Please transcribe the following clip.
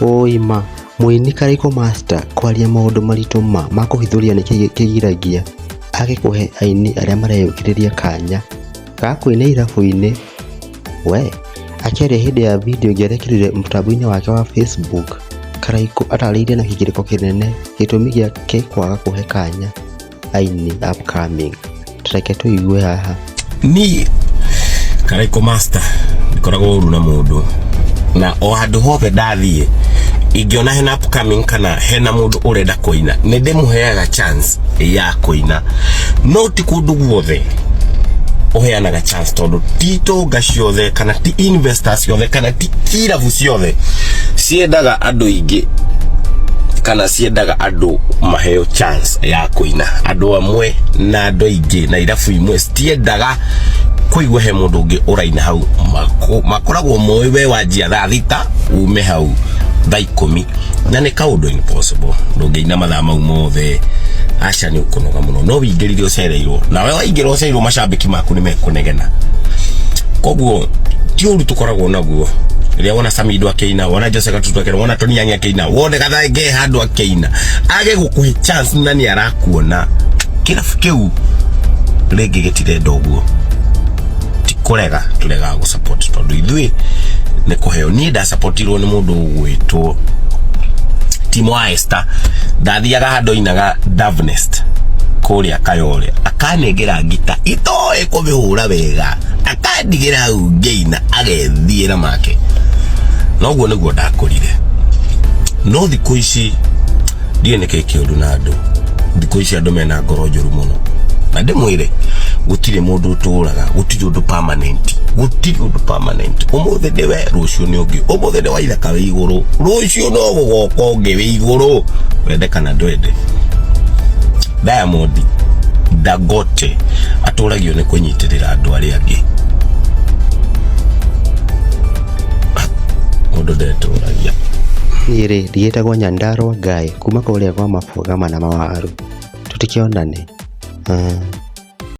Ũũi ma! Mũini Karaikũ Master kwaria maũndũ maritũ ma makũhithũria nĩkĩ kĩgiragia age kũhe aini arĩa mareyũkĩrĩria kanya ga kũina irabu-inĩ we! Akĩaria hĩndĩ ya video ĩngĩ arekĩrire mũtambo-inĩ wake wa Facebook, Karaikũ atarĩirie na kĩgirĩko kĩnene gĩtũmi gĩake kwaga kũhe kanya aini upcoming. Reke tũigue haha. Niĩ Karaikũ Master ndikoragwo ũru na mũndũ na o handũ hothe ndathiĩ ingĩona hena upcoming kana hena mũndũ ũrenda kũina nĩ ndĩmũheaga chance ya kũina no ti kũndũ guothe ũheanaga chance tondũ ti tonga ciothe kana ti investors ciothe kana ti irabu ciothe ciendaga andũ aingĩ kana ciendaga andũ maheo chance ya kũina andũ amwe na andũ aingĩ na irabu imwe citiendaga kũigua he mũndũ ũngĩ ũraina hau makoragwo moĩ we wanjia thaa 6 ume hau thaa 10 na nĩ kaũndũ impossible ndũngĩina mathaa mau mothe aca nĩ ũkũnoga mũno no wĩingĩrire ũcereirwo nawe waingĩra ũcereirwo macambĩki maku nĩ mekũnegena koguo ti ũru tũkoragwo naguo rĩrĩa wona Samido akĩina wona Jose Gatutu akĩina wona Tony Young akĩina wone Gathaenge handũ akĩina age gũkũhe chance na nĩ arakuona kĩrabu kĩu rĩngĩ gĩtirenda ũguo ti kũrega tũregaga gũ support tondũ ithuĩ nĩ kũheo niĩ ndasapotirwo nĩ mũndũ ũgwĩtwo Timo wa Esther ndathiaga handũ ainaga Dovenest kũrĩa Kayole akanengera ngita itoĩ kũmĩhũra wega akandigĩra hau ngĩina agethiĩra make noguo nĩguo ndakũrire no thikũ ici ndiũĩ nĩkĩ kĩũru na andũ thikũ ici andũ mena ngoro njũru mũno na ndĩmwĩre gũtirĩ mũndũ ũtũraga gũtirĩ ũndũ permanent gũtirĩ ũndũ permanent ũmũthĩ nĩwe rũciũ nĩ ũngĩ ũmũthĩ nĩ waithaka wĩ igũrũ rũciũ no gũgoka ũngĩ wĩ igũrũ wende kana ndwende Diamond Dangote atũragio nĩ kũnyitĩrĩra andũ arĩa angĩ mũndũ ndetũragia Niĩ rĩ ndigĩtagwo Nyandarua Guy kuma kũrĩa kwa Mabuga na Mawaru. Tũtikĩonane.